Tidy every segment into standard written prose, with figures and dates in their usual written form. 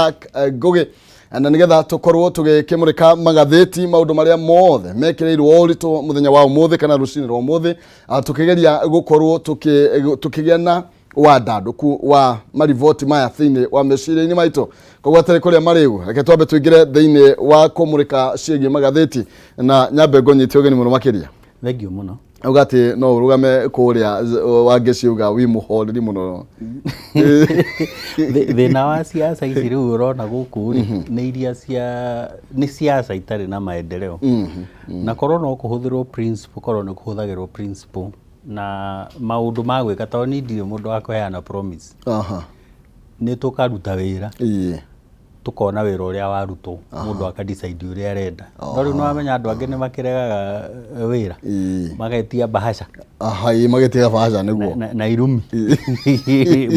Jack Ngugi na nigetha tukorwo tugikimurika magathĩti maũndũ marĩa mothe mekĩrĩirwo ũritũ mũthenya wa ũmũthĩ kana rũcinĩ rwa ũmũthĩ, tukigeria gukorwo tukigia na wandandũku wa mariboti maya thĩinĩ wa meciria-inĩ maitũ. Koguo atarĩ kũrĩa marĩgu, reke twambe tũingĩre thĩinĩ wa kũmũrĩka ciĩgiĩ magathĩti na nyambe ngũnyite ũgeni mũno makĩria. Thengiũ mũno. Uga atĩ no ũrũgame kũrĩa wangĩciuga wĩ mũhoreri mũno. Thĩna wa siasa ici rĩu ũrona gũkũ rĩ, nĩ iria cia nĩ siasa itarĩ na maendeleo, na korwo no kũhũthĩrwo principle, korwo nĩ kũhũthagĩrwo principle na maũndũ ma gwĩka, tondũ niĩ ndirĩ mũndũ wa kũheana promise. Nĩ tũkaruta wĩra, tũkona wĩra ũrĩa warutwo, mũndũ aka decide ũrĩa arenda. No rĩu nĩwamenya andũ angĩ nĩ makĩregaga wĩra, magetia bahasha. Aha, ĩĩ, magĩtiga bahasha nĩguo. Na irumi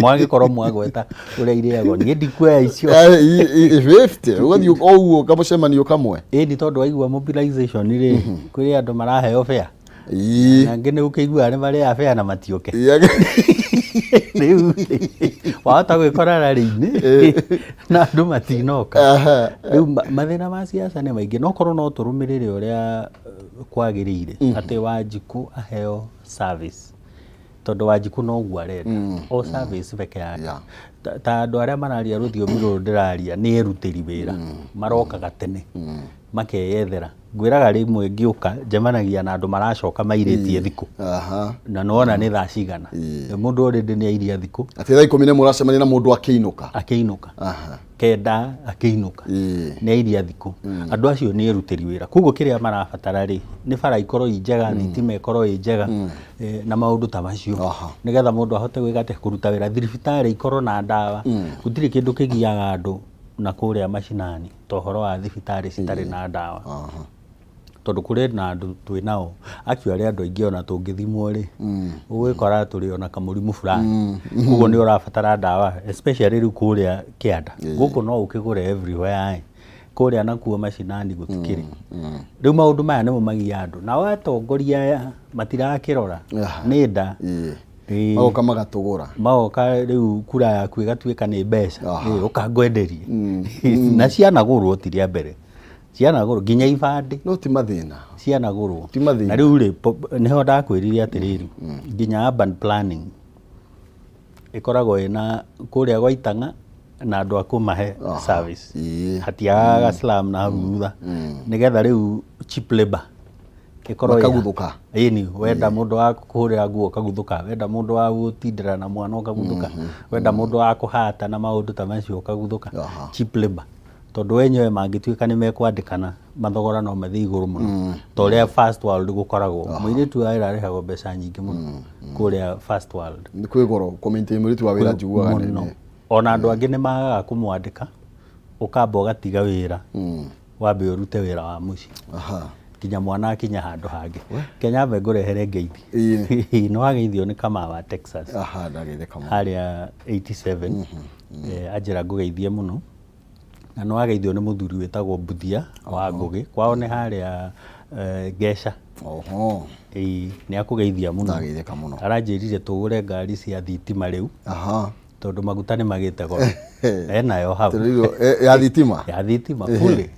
mwagĩkorwo mwagweta ũrĩa irĩagwo, niĩ ndikuoya icio. 50 ũgathiĩ o ũguo kamũcemanio kamwe. Ĩni tondũ waigua mobilization rĩ, kwĩ andũ maraheo fare, na angĩ nĩ ũkĩiguaga nĩ marĩaga fare na matiũke. Rĩu wahota gwĩkora rarĩ-inĩ na andũ matinoka. Rĩu mathĩna ma siasa nĩ maingĩ, no korwo no tũrũmĩrĩre ũrĩa kwagĩrĩire, atĩ Wanjikũ aheo service, tondũ Wanjikũ noguo arenda o service peke yake. Ta andũ arĩa mararia rũthiomi rũrũ ndĩraria nĩ erutĩri wĩra, marokaga tene makeyethera. Ngwĩraga rĩmwe ngĩũka njemanagia na andũ maracoka mairĩtie thikũ, na nĩwona nĩ thaa cigana. Mũndũ already nĩ airia thikũ. Atĩ thaa 11 ũracemania na mũndũ akĩinũka. Akĩinũka 9 akĩinũka, nĩ airia thikũ. Andũ acio nĩ erutĩri wĩra, koguo kĩrĩa marabatara rĩ, nĩ bara ikorwo i njega, thitima ĩkorwo ĩ njega, na maũndũ ta macio, nĩgetha mũndũ ahote gwĩka atĩa? Kũruta wĩra. Thibitarĩ ikorwo na ndawa. Gũtirĩ kĩndũ kĩgiaga andũ na kũrĩa macinani ta ũhoro wa thibitarĩ citarĩ na ndawa, tondũ kũrĩ na andũ twĩ nao actually, andũ aingĩ ona tũngĩthimwo rĩ, ũgwĩkora tũrĩ ona kamũrimũ fulani, koguo nĩ ũrabatara ndawa, especially rĩu kũrĩa kĩanda. Gũkũ no ũkĩgũre everywhere ĩ, kũrĩa nakuo macinani gũtikĩrĩ. Rĩu maũndũ maya nĩmo magiaga andũ, nao atongoria aya matirakĩrora nĩ nda. Magoka magatũgũra. Magoka rĩu kura yaku ĩgatuĩka nĩ mbeca. Ũkangwenderie na cianagũrwo, ti rĩa mbere cianagũrwo, nginya ibandĩ. No ti mathĩna. Cianagũrwo. Ti mathĩna. Na rĩu rĩ, nĩho ndakwĩrire atĩrĩrĩ, nginya urban planning ĩkoragwo ĩna kũrĩa gwa Itang'a na andũ a kũmahe service, hatiagaga slum na hau thutha, nĩgetha rĩu cheap labor ĩkorwo Makaguthũka. Ĩni wenda mũndũ wa kũhũrĩra nguo ũkaguthũka, wenda mũndũ wa gũtindĩra na mwana ũkaguthũka, wenda mũndũ wa kũhata na maũndũ ta macio ũkaguthũka. Cheap labor, tondũ wenyewe mangĩtuĩka nĩ mekwandĩkana, mathogora no mathiĩ igũrũ mũno, ta ũrĩa first world gũkoragwo. Mũirĩtu wa wĩra arĩhagwo mbeca nyingĩ mũno kũrĩa first world. Nĩ kwĩ goro kũmaintain mũirĩtu wa wĩra, njiguaga mũno. Ona andũ angĩ nĩ magaga kũmwandĩka, ũkamba ũgatiga wĩra, wambe ũrute wĩra wa mũciĩ nginya mwana akinya handũ hangĩ. Kenya nyambe ngũrehere ngeithi. Nĩ wageithio nĩ Kamau wa Texas. Aha, ndageithia Kamau. Harĩa 87. Anjĩra ngũgeithie mũno, na nĩ wageithio nĩ mũthuri wĩtagwo Mbuthia wa Ngũgĩ, kwao nĩ harĩa Ngeca. Ĩĩ, nĩ akũgeithia mũno. Ndageithĩka mũno. Aranjĩrire tũgũre ngari cia thitima rĩu, tondũ maguta nĩ magĩte goro. Enayo hau. Tũrĩirwo, ya thitima. Ya thitima, fully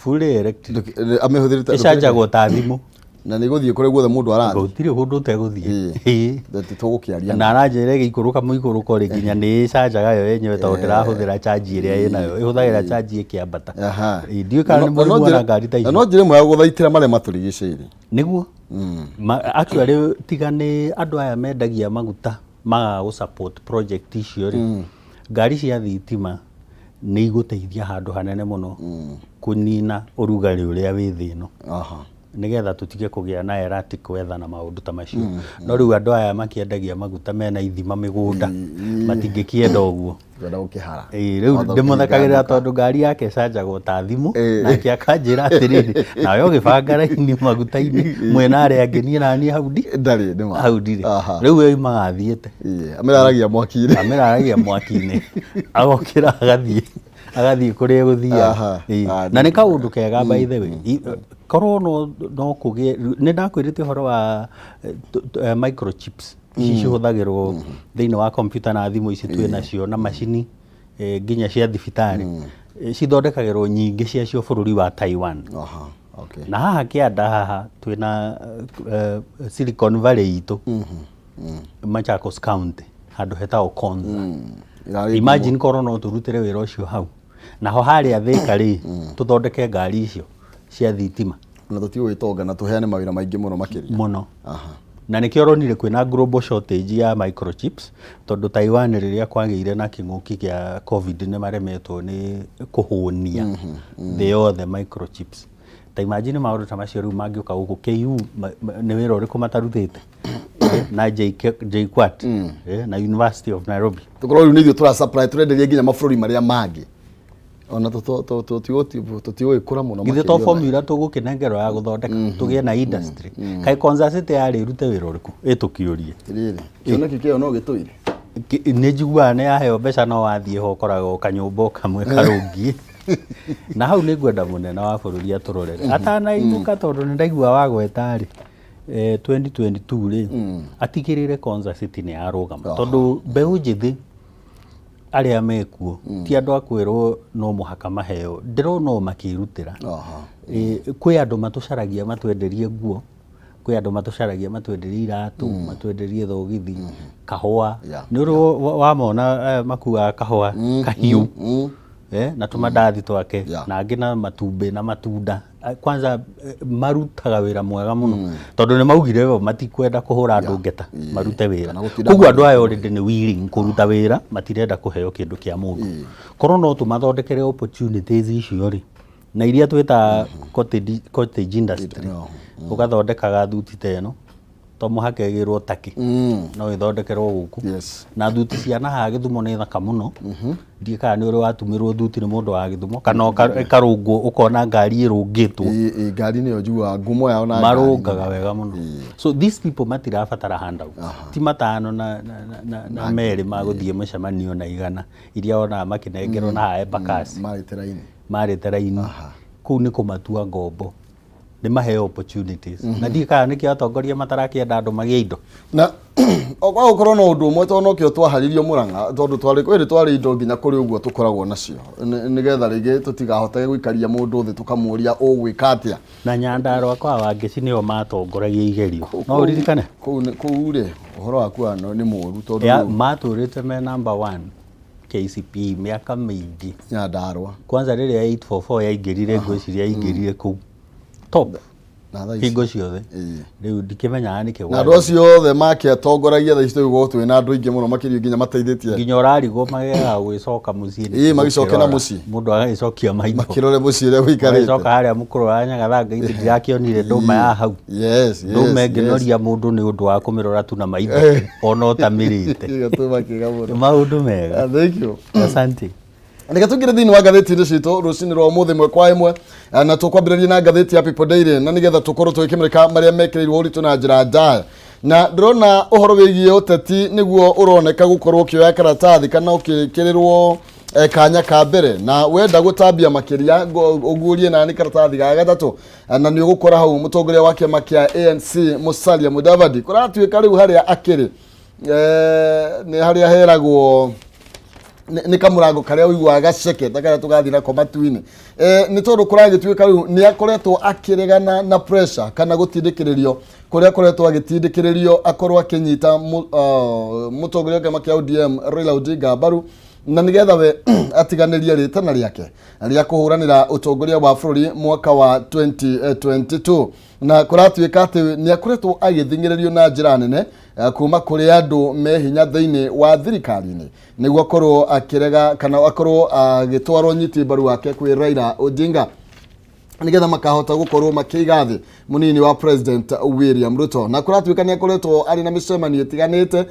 fully electric. Amĩhũthĩrĩte. Ĩcanjagwo ta thimũ. Na nĩ gũthiĩ kũrĩa guothe mũndũ arathiĩ. Gũtirĩ kũndũ ũtegũthiĩ. Ĩĩ. Tũgũkĩaria. Na aranjĩra ĩgĩikũrũka mũikũrũko rĩ, nginya nĩ ĩcanjaga yo yenyewe, tondũ ndĩrahũthĩra charge ĩrĩa ĩnayo, ĩhũthagĩra charge ĩkĩambata. Ĩĩ, ndiũĩ kana nĩ mũrĩ muona ngari ta Na icio. no njĩra ĩmwe ya gũthaitĩra marĩa matũrigicĩirie. Nĩguo. Actually tiga nĩ andũ aya mendagia maguta magaga gũ support project icio rĩ, ngari cia thitima nĩ igũteithia handũ hanene mũno kũnina ũrugarĩ ũrĩa wĩ thĩ ĩno, nĩgetha tũtige kũgĩa na erratic weather na maũndũ ta macio. No rĩu andũ aya makĩendagia maguta mena ithima mĩgũnda matingĩkĩenda ũguo. Kwenda gũkĩhara. Ĩĩ, rĩu Watho ndĩmũthekagĩrĩra ũkĩringa. Tondũ ngari yake ĩcanjagwo ta thimũ, nake akanjĩra atĩrĩrĩ, nawe ũgĩbanga raini maguta-inĩ mwena arĩa angĩ, niĩ naniĩ hau ndi Ndarĩ nĩ ma. Hau ndirĩ. Rĩu we oimaga athiĩte. Ĩĩ, amĩraragia mwaki-inĩ. Amĩraragia mwaki-inĩ, agokĩra agathiĩ kũrĩa egũthiaga. Ĩĩ. Na nĩ kaũndũ kega, by the way. Korwo no kũgĩe, nĩ ndakwĩrĩte ũhoro wa microchips ici cihũthagĩrwo thĩinĩ wa computer na thimũ ici twĩ nacio na macini. Nginya cia thibitarĩ cithondekagĩrwo nyingĩ ciacio bũrũri wa Taiwan. Aha, okay. Na haha kĩanda haha twĩna Silicon Valley itũ, Machakos County, handũ hetagwo Konza. Irarĩ Imagine korwo no tũrutĩre wĩra ũcio hau, naho harĩa Thĩka rĩ, tũthondeke ngari icio cia thitima. Na tũtigũgĩtonga na tũheane mawĩra maingĩ mũno makĩria. Mũno. Na nĩkĩo ũronire kwĩna global shortage ya microchips, tondũ Taiwan rĩrĩa kwagĩire na kĩng'ũki kĩa COVID nĩ maremetwo nĩ kũhũnia thĩ yothe microchips. Ta imagine maũndũ ta macio rĩu mangĩũka gũkũ KU, nĩ wĩra ũrĩkũ matarutĩte na JKUAT na University of Nairobi? Tũkorwo rĩu nĩ ithuĩ tũra supply, tũrenderia nginya mabũrũri marĩa mangĩ, ona tũtigũgĩkũra mũno. Githĩ to Makĩria ona. Formula tũgũkĩnengerwo ya gũthondeka tũgĩe na industry? Kaĩ Konza City yarĩ ĩrute wĩra ũrĩkũ? Ĩtũkĩũrie. Atĩrĩrĩ, kĩoneki kĩyo no gĩtũire. Nĩ njiguaga nĩ yaheo mbeca, no wathiĩ ho ũkoraga o kanyũmba o kamwe karũngiĩ na hau. Nĩ ngwenda mũnene wa bũrũri atũrorere atanainũka, tondũ nĩ ndaigua wagweta rĩ, 2022 rĩ, atigĩrĩre Konza City nĩ yarũgama, tondũ mbeũ njĩthĩ arĩa mekuo ti andũ a kwĩrwo no mũhaka maheo. Ndĩrona o makĩrutĩra. Kwĩ andũ matũcaragia matwenderie nguo, kwĩ andũ matũcaragia matwenderie iratũ, matwenderie thogithi, kahũa. Nĩ ũrĩ wamona makuaga kahũa kahiũ na tũmandathi twake, na angĩ na matumbĩ na matunda. Kwanza marutaga wĩra mwega mũno, tondũ nĩ maugire o matikwenda kũhũra andũ ngeta, marute wĩra. Kana gũtinda Koguo andũ aya already nĩ willing kũruta wĩra, matirenda kũheo kĩndũ kĩa mũndũ. Korwo no tũmathondekere opportunities icio rĩ, na iria twĩtaga cottage industry, ũgathondekaga thuti ta ĩno, to mũhaka ĩgĩrwo Turkey, no ĩthondekerwo gũkũ. Na thuti cia na haha Gĩthumo nĩ thaka mũno. Ndiĩ kana nĩ ũrĩ watumĩrwo thuti nĩ mũndũ wa Gĩthumo, kana ĩkarũngwo ũkona ngari ĩrũngĩtwo. Ĩ, ngari nĩyo njugaga ngumo yao na ngari. Marũngaga wega mũno. So these people matirabatara handout, ti matano na merĩ ma gũthiĩ mũcemanio na 100 iria wonaga makĩnengerwo na haha Embakasi. Marĩte raini. Marĩte raini kũu nĩ kũmatua ngombo. Nĩ maheo opportunities, na ndiĩ kana nĩkĩo atongoria matarakĩenda andũ magĩe indo. Na kwa gũkorwo na ũndũ ũmwe, tondũ nokĩo twaharirio Mũrang'a, tondũ twarĩ kwĩrĩ twarĩ indo nginya kũrĩ ũguo tũkoragwo nacio, nĩgetha rĩngĩ tũtigahotage gũikaria mũndũ thĩ tũkamũria ũgwĩka atĩa. Na Nyandarũa kwa Wangeci nĩo matongoragia igerio, no ũririkane. Kũu rĩ, ũhoro waku wa nĩ mũru tondũ Ya, matũrĩte me number one KCPE mĩaka mĩingĩ. Nyandarũa. Kwanza rĩrĩa 844 yaingĩrire, ngwĩciria yaingĩrire kũu top Na thaa ici hingo ciothe. Rĩu ndikĩmenyaga nĩkĩ. Na andũ acio othe makĩatongoragia, thaa ici tũgũkorwo twĩ na andũ aingĩ mũno makĩria nginya mateithĩtie. Nginya ũrarigwo mageaga gwĩcoka mũciĩ nĩkĩ. Ĩĩ, magĩcoke na gũkĩrora. Mũciĩ. Mũndũ agagĩcokia maitho. Makĩrore mũciĩ ũrĩa gũikarĩte. Ũgagĩcoka harĩa mũkũrũ wa Nyagathanga ithe ndirakĩonire ndũma ya hau. Ndũma ĩngĩnoria mũndũ nĩ ũndũ wa kũmĩrora tu na maitho ona ũtamĩrĩte. Gĩgatũma kĩega mũno. Maũndũ mega. Ah, thank you. Asante. Reke tũingĩre thĩinĩ wa ngathĩti-inĩ citũ rũcinĩ rwa ũmũthĩ ĩmwe kwa ĩmwe. Na tũkwambĩrĩria na ngathĩti ya People Daily, na nĩgetha tũkorwo tũgĩkĩmũrĩka marĩa mekĩrĩirwo ũritũ na njĩra njaya. Na ndĩrona ũhoro wĩgiĩ ũteti nĩguo ũroneka gũkorwo ũkĩoya karatathi kana ũkĩkĩrĩrwo kanya ka mbere, na wenda gũtambia makĩria ũguũrie na nĩ karatathi ga gatatũ. Na nĩ ũgũkora hau mũtongoria wa kĩama kĩa ANC Musalia Mudavadi, kũratuĩka rĩu harĩa akĩrĩ nĩ harĩa heragwo nĩ kamũrango karĩa ũiguaga gaceke ta karĩa tũgathiĩ nako matu-inĩ. Nĩ tondũ kũragĩtuĩka rĩu nĩ akoretwo akĩregana na pressure kana gũtindĩkĩrĩrio kũrĩa akoretwo agĩtindĩkĩrĩrio akorwo akĩnyita mũtongoria wa kĩama kĩa ODM Raila Odinga mbaru, na nĩgetha we atiganĩrie rĩtana rĩake rĩa kũhũranĩra ũtongoria wa bũrũri mwaka wa 2022. Na kũratuĩka atĩ nĩ akoretwo agĩthing'ĩrĩrio na njĩra nene kuma kũrĩ andũ me hinya thĩinĩ wa thirikari-inĩ nĩguo akorwo akĩrega kana akorwo agĩtwarwo nyiti mbaru wake kwĩ Raila Odinga, nigetha makahota gukorwo makĩiga thĩ mũnini wa President William Ruto. Na kũratuĩka nĩ akoretwo arĩ na mĩcemanio ĩtiganĩte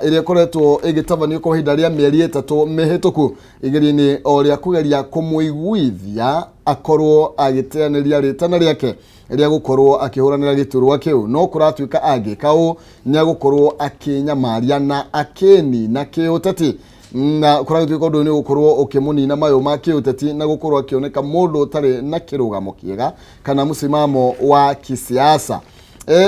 ĩrĩa ĩkoretwo ĩgĩtabanio kwa ihinda rĩa mĩeri 3 mĩhĩtũku, igeria-inĩ o rĩa kũgeria kũmũiguithia akorwo agĩteanĩria rĩtana rĩake rĩa gũkorwo akĩhũranĩra gĩturwa kĩu. No kũratuĩka angĩka ũũ nĩ agũkorwo akĩnyamaria na akĩnina kĩũteti, na kũragĩtuĩka ũndũ ũyũ nĩ ũgũkorwo ũkĩmũnina mayũ ma kĩũteti na gũkorwo akĩoneka mũndũ ũtarĩ na kĩrũgamo kĩega kana msimamo wa kisiasa.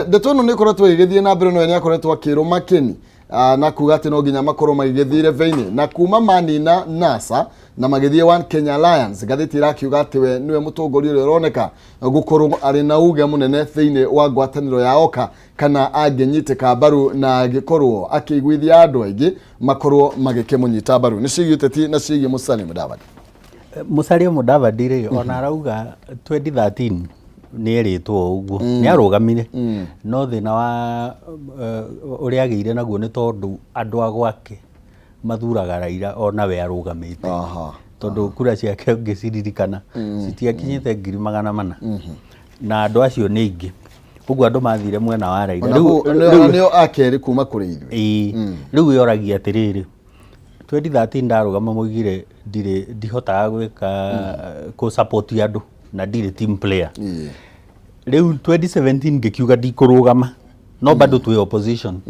Ndeto ĩno nĩ ĩkoretwo ĩgĩthiĩ na mbere, no nĩ akoretwo akĩrũma kĩni. Na kuga atĩ no nginya makorwo magĩgĩthiĩ irebe-inĩ na kuma manina NASA na magĩthiĩ One Kenya Alliance. Ngathĩti ĩrakiuga atĩ we nĩwe mũtongoria ũrĩa ũroneka gũkorwo arĩ na uge mũnene thĩinĩ wa ngwatanĩro ya OKA, kana angĩnyitĩka mbaru na angĩkorwo akĩiguithia andũ aingĩ makorwo magĩkĩmũnyita mbaru. Nĩ ciĩgiĩ ũteti na ciĩgiĩ Musalia Mudavadi. Musalia Mudavadi rĩ, ona arauga 2013 nĩ erĩtwo o ũguo, nĩ arũgamire, no thĩna wa ũrĩa agĩire naguo nĩ tondũ andũ a gwake mathuraga Raila ona we arũgamĩte. Tondũ kura ciake ũngĩciririkana citiakinyĩte 400,000, na andũ acio nĩ aingĩ, ũguo andũ mathire mwena wa Raila. Ona ona nĩo akerĩ kuma kũrĩ ithuĩ. Ĩĩ, rĩu yoragia atĩrĩrĩ, 2013 ndarũgama moigire ndirĩ, ndihotaga gwĩka kũ support andũ na ndirĩ team player. Rĩu 2017 ngĩkiuga ndikũrũgama, no bado twĩ opposition,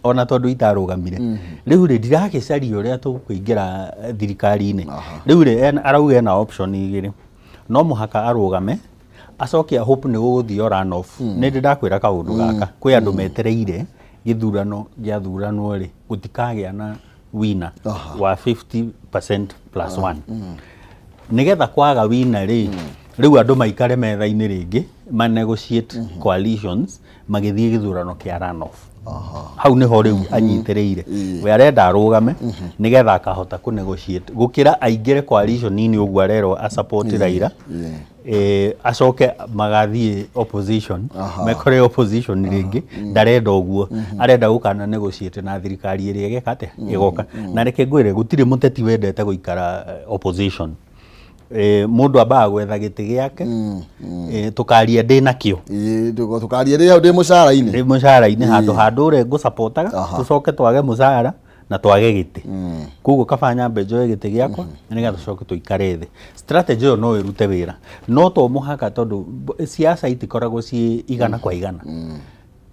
ona tondũ itarũgamire. Rĩu rĩ, ndiragĩcaria ũrĩa tũkũingĩra thirikari-inĩ. Rĩu rĩ, arauga ena option igĩrĩ: no mũhaka arũgame acoke a hope nĩ gũgũthiĩ runoff. Nĩ ndĩ ndakwĩra kaũndũ gaka, kwĩ andũ metereire gĩthurano gĩathuranwo rĩ, gũtikagĩa na winner wa 50% plus one, nigetha kwaga winner rĩ, rĩu andũ maikare metha-inĩ rĩngĩ ma negotiate coalitions magĩthiĩ gĩthurano kĩa runoff. Hau nĩho rĩu anyitĩrĩire. We arenda arũgame nĩgetha akahota kũ negotiate gũkĩra aingĩre coalition-inĩ ũguo arerwo a support Raila, acoke magathiĩ opposition, mekore opposition rĩngĩ. Ndarenda ũguo, arenda gũkana negotiate na thirikari ĩrĩa ĩgeka atĩa ĩgoka. Na reke ngwĩre, gũtirĩ mũteti wendete gũikara opposition. Mũndũ ambaga gwetha gĩtĩ gĩake, tũkaria ndĩ nakĩo. Ĩĩ, tũkaria rĩ hau ndĩ mũcara-inĩ. Ndĩ mũcara-inĩ, handũ ha ndũre ngũcapotaga, tũcoke twage mũcara na twage gĩtĩ. Koguo kaba nyambe njoe gĩtĩ gĩakwa nĩgetha tũcoke tũikare thĩ. Strategy ĩyo no ĩrute wĩra, no to mũhaka, tondũ siasa itikoragwo ciĩ igana kwa igana.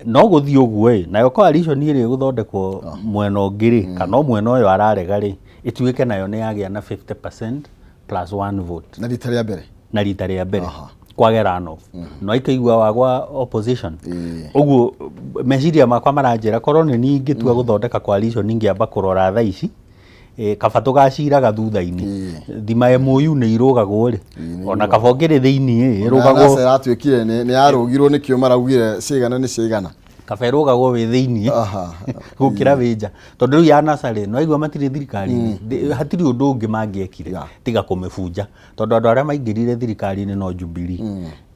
No gũthiĩ ũguo ĩ, nayo coalition ĩrĩa ĩgũthondekwo mwena ũngĩ rĩ, kana o mwena ũyũ ararega rĩ, ĩtuĩke nayo nĩ yagĩa na 50% plus one vote. Na rita rĩa mbere. Na rita rĩa mbere kwage runoff, no ikaigua wagwa opposition. Ũguo meciria makwa maranjĩra korwo nĩ niĩ ingĩtua gũthondeka coalition, ingĩamba kũrora thaa ici, kaba tũgaciraga thutha-inĩ. Thima MOU nĩ irũgagwo rĩ, ona kaba ũngĩrĩ thĩiniĩ ĩ, ĩrũgagwo. NASA ĩratuĩkire nĩ yarũgirwo, nĩkĩo maraugire ciigana nĩ ciigana. Kaba ĩrũgagwo wĩ thĩiniĩ gũkĩra wĩ nja, tondũ rĩu ya NASA rĩ, nĩwaigua matirĩ thirikari-inĩ. Hatirĩ ũndũ ũngĩ mangĩekire tiga kũmĩbunja, tondũ andũ arĩa maingĩrire thirikari-inĩ no Jubilee.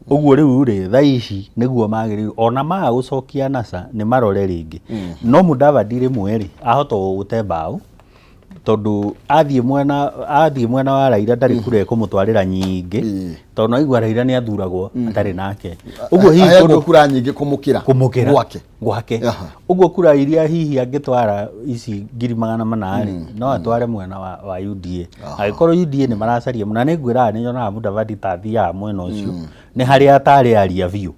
Ũguo rĩu rĩ, thaa ici nĩguo magĩrĩirwo ona maga gũcokia NASA nĩ marore rĩngĩ. No Mudavadi rĩmwe rĩ, ahota gũte mbaũ, tondũ athiĩ mwena wa Raila ndarĩ kura ĩkũmũtwarĩra nyingĩ, tondũ naigua Raila nĩ athuragwo atarĩ nake ũguo hihi aheagwo kura nyingĩ kũmũkĩra. Kũmũkĩra. Gwake. Gwake. Ũguo kura iria hihi angĩtwara ici 400,000 rĩ, no atware mwena wa UDA, angĩkorwo UDA nĩ maracaria mũno. Na nĩ ngwĩraga, nĩ nyonaga Mudavadi ta athiaga mwena ũcio, nĩ harĩa atarĩ aria biũ,